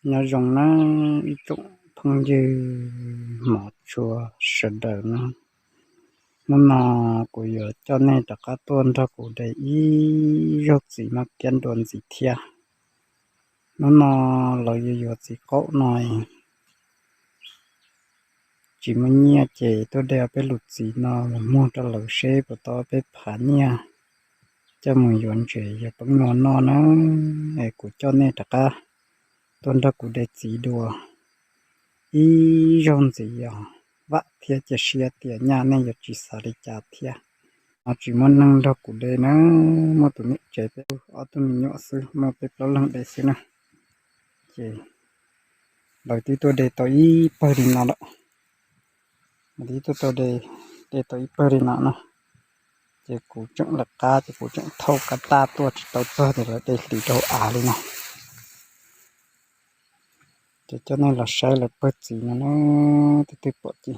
Nyob zoo nawb ib tsoom phooj ywg hmov tshua sawv daws na. Hnub no kuv yuav coj nej rov qab tuaj nrog kuv de ib zaug txiv maj kiab dua ntxiv thiab. Hnub no lawv yuav yuav txiv qaub no, tsis muaj nyiaj ces tuaj de ob peb lub txiv no los muag rau lawv seb puas tau ob peb phav nyiaj coj mus yuav ntses yuav poob nua noj na. Es kuv coj nej rov qab tuaj nrog kuv de txiv dua ib zaug ntxiv os. Vam thiab cia siab tias nyaj nej yuav tsis xav li cas thiab. No tsis muaj neeg nrog kuv de na, muaj tus niam tsev peb ob tug me nyuam xwb, muaj peb plaub leeg de xwb na. Ces lawv twb tuaj de tau ib pawg li no lawm. Lawv twb tuaj tau de, de tau ib pawg li no na. Ces kuv tseem lawv qab ces kuv tseem thauj kab taj tuaj tsis tau txog ces lawv de hliv rau av li no. Ces coj nej los saib lawv pawg txiv no na, twb twb pom ces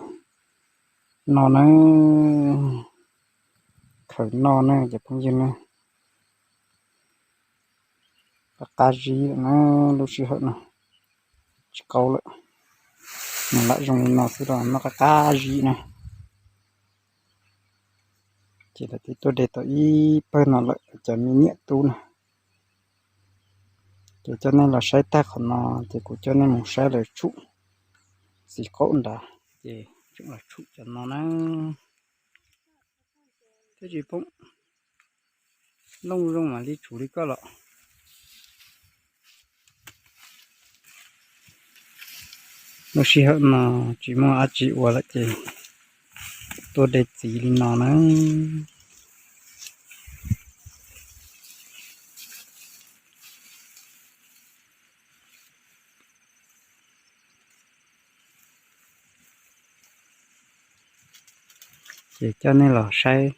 no na, khaws noj na cov phooj ywg na. Qab qab zib lawm na, lub sij hawm no tsis qaub lawm. Nws lam zoo li no xwb los noj qab qab zib na. Ces lawv twb tuaj de tau ib pawg no lawm cov me niam tub na. Ces coj nej los saib tag qhov no ces kuv coj nej mus saib lawv tshum txiv qaub nrad. Ces tseem los tshum cov no na. Thiab tsis poob, looj zoo mam li tshum li koj los. Lub sij hawm no tsis muaj dab tsi ua lawm ces tuaj de txiv li no na. Ces coj nej los saib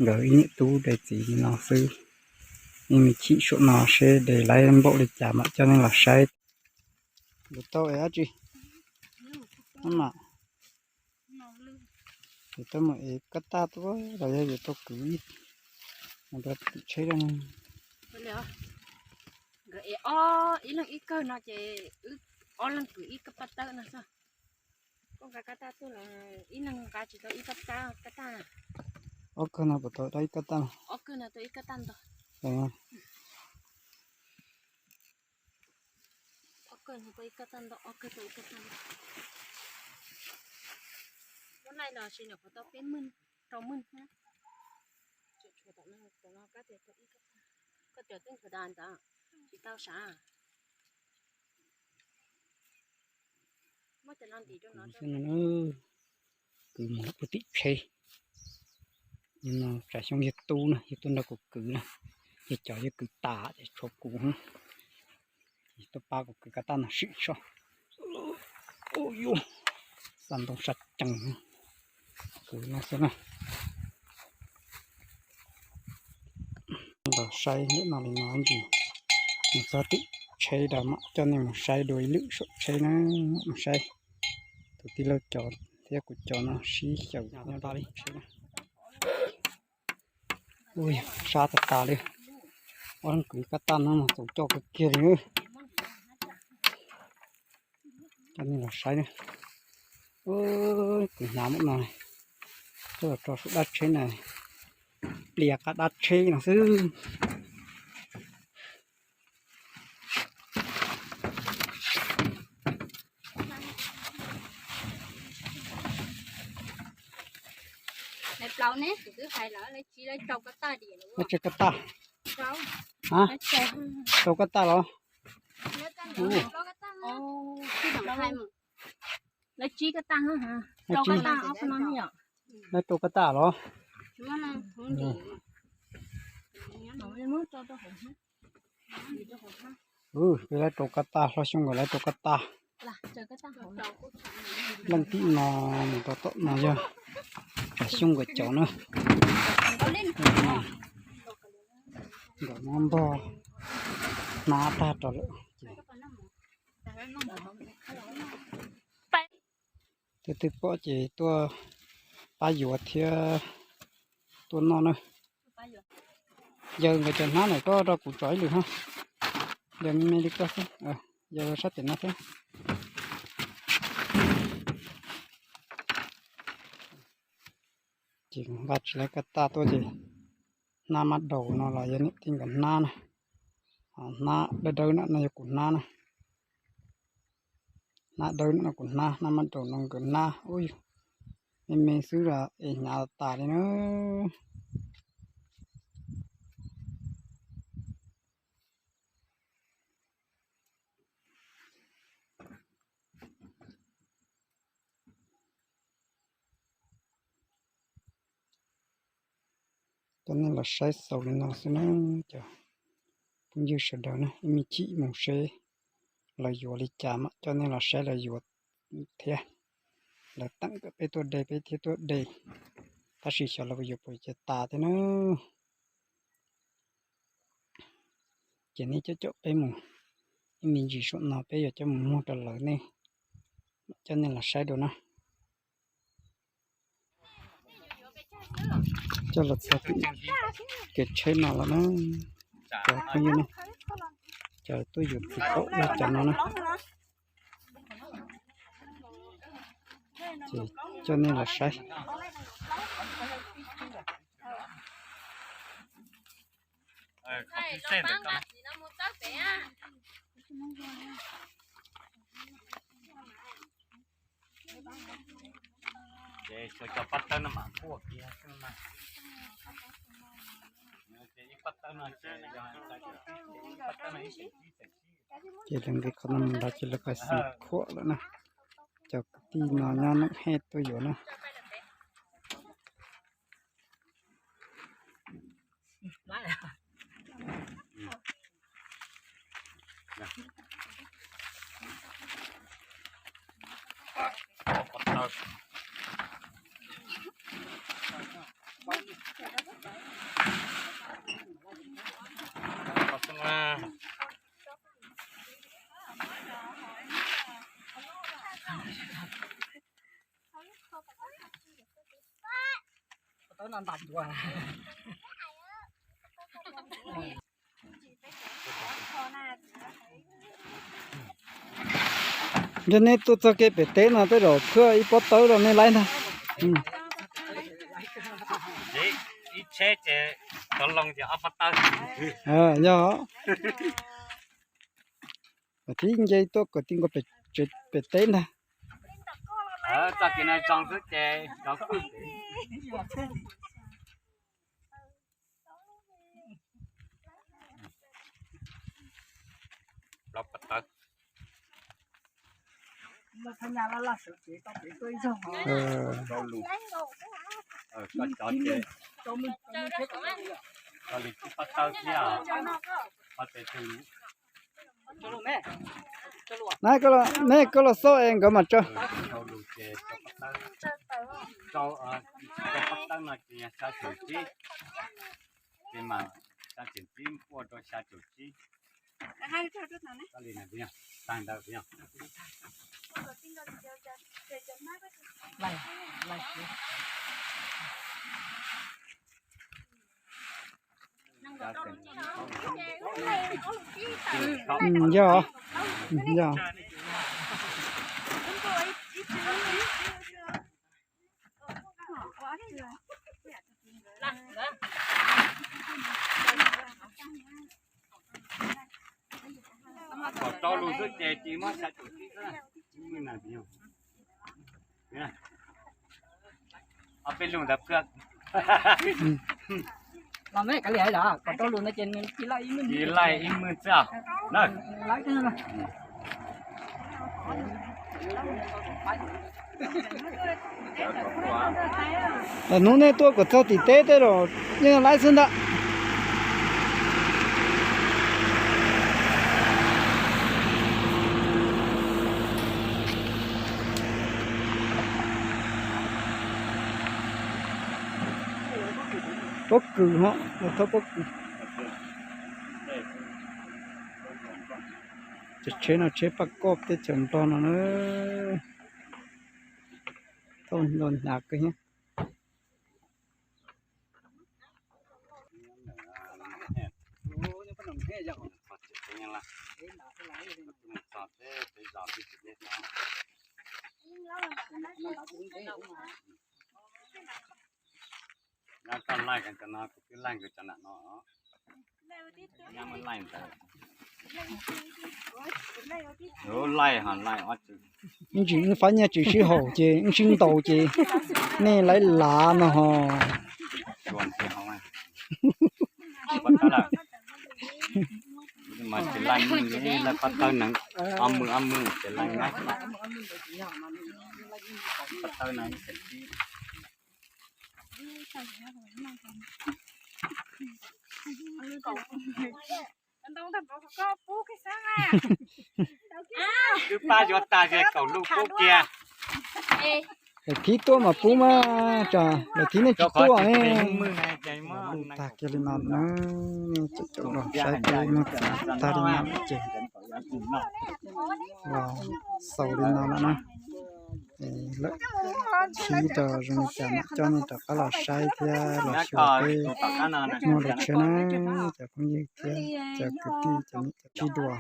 nkawd ib niam tub de txiv li no xwb. Ib me chim saum no seb de laib npaum li cas mam coj nej los saib. Yuav tau ev dab tsi? Mam, yuav tau mus ev kab taj tuaj los yog yuav tau kwv ib, mus rau tim tsheb. Nkawd ev ob, ib leeg ib kawg no ces wb ob leeg kwv ib kab paj tawb no xwb. Koj nqa kab taj tuaj los ib leeg nqa tsis tau ib kab taj, kab taj. Ob kawg no puas tau ib kab taj? Ob kawg no tau ib kab taj ntau. Ob kawg no tau ib kab taj ntau, ob kawg tau ib kab taj ntau. Muab laij los sis nyuam qhuav tau peb mwj, rau mwj na. Tshuav tom no, tom no kab tias tau ib kab taj. Koj cov twb tshuav tas ntawd, tsis tau sav. Muab cov no ntim rau no. Kwv mus ua tim tsheb. No tsam xyoo yawg tub na, yawg tuaj nrog kuv kwv na, yawg cov yawg kwv tas ces tshuav kuv, tuaj pab kuv kwv kab taj no sim so. Ua yuav xa ntoo sa cees, kwv no xwb na. Los saib ntawm no li no ntsis, mus txog tim tsheb rau mam coj nej mus saib dua ib lwm saum tsheb na, mus saib tus tij laug cov thiab kuv cov no sib xyaw nyob rau tsheb na. Ui, sab tas tas li. Ob leeg kwv kab taj no mas txaus coj kawg kiag li. Coj nej los saib na. Kwv hnyav muab no coj los rau saum dab tsheb na, plias qab dab tsheb no xwb. Lawv plaub ne, kuv twb hais lawv, lawv tsis, lawv rau kab taj diam lawm. Lawv tsis kab taj. Rau kab taj los? Lawv tsib kab taj, rau kab taj, ob qho no ne yom. Lawv rau kab taj los? Peb lawv rau kab taj, hlob Xyooj nkawd lawv rau kab taj. Leej tib no mus rau tom no yog Xyooj nkawd cov na. Nkawd muab npog hnab tag rau lawm. Twb twb pom ces tuaj pab yuav thiab tuaj noj na. Yawg nkawd cov hnab ntawm koj rau kuv tso ib lwm na. Yawg me me li koj xwb. yog sab tim no thiab. Ces nqa tsis lawv kaj tag tuaj ces hnab mab daus no los yog niam tij nkawd hnab na. Hnab dawb dawb no no yog kuv hnab na. Hnab dawb no kuv hnab, hnab mab daus no nkawd hnab. Ub yog, me me xwb los es hnyav tas li na. Coj nej los saib xaus li no xwb na, cov phooj ywg sawv daws na, ib me chim mus seb lawv yuav li cas mam coj nej los saib lawv yuav thiab. Lawv teem kom peb tuaj de peb thiaj tuaj de, tab sis xyov lawv yuav puas yuav tas thiab na. Ces nej coj coj peb mus ib me ntsis saum no peb yuav coj mus muag rau lawv, nej mam coj nej los saib dua na. Coj los txog kev tsheb no lawm na, cov phooj ywg ne, cov tuaj yuav txiv qaub ua cov no na. Ces coj nej los saib. Ces lawv nqis qhov no mus nrad ces lawv pais xim khuam lawm na. Cov kwv tij no nyob Noom Hej tuaj yuav na. Yog nej tuaj txog kev pem teb no tej zaum khuaj ib pob tawb rau nej laib ntag. Yog, tib nce tuaj kom ti nkaus pem teb ntag. Neb koj los xauj es nkawd mam tso. Yog, yog. Kom rau lus xwb ces tsis muab xya caum tsib xwb. Ob peb lus ntawd phwj. Tsis laij ib maj xwb na. Hnub nej tuaj kom txog tim teb tej zaum yeej laib xwb ntag. Pob kws ho, thauj pob kws. Cov tsheb no tsheb paj koj teb chaws Nplog no na. Thauj ntau hnyav kawg thiab. Nyob koj laij cov no kuv twb laij nkawd cov nram no. Nyob muab laij ntawd. Laij ho laij ob tsi. Ib ntsis wb fab nyiaj tsis sib haum ces wb sib ntaus ces nej laib lav no ho. Mas tsis laij, laij pab tawb nees, ob mwj ob mwj ces laij na. Pab tawb nees. Twb pab yuav tag ces kaum lub pub kiag. Es thib tuaj mas pub mas tsam lawv thib nej tsis tuaj ne. Tag kiag li no na, nej caum caum los saib peb muag txiv tag li no ces los xaus li no lawm na. Lawm thib rau zoo li cas mam coj nej rov qab los saib thiab los xyuas peb muag lus tshiab na, cov phooj ywg thiab cov kwv tij cov niam cov txiv dua.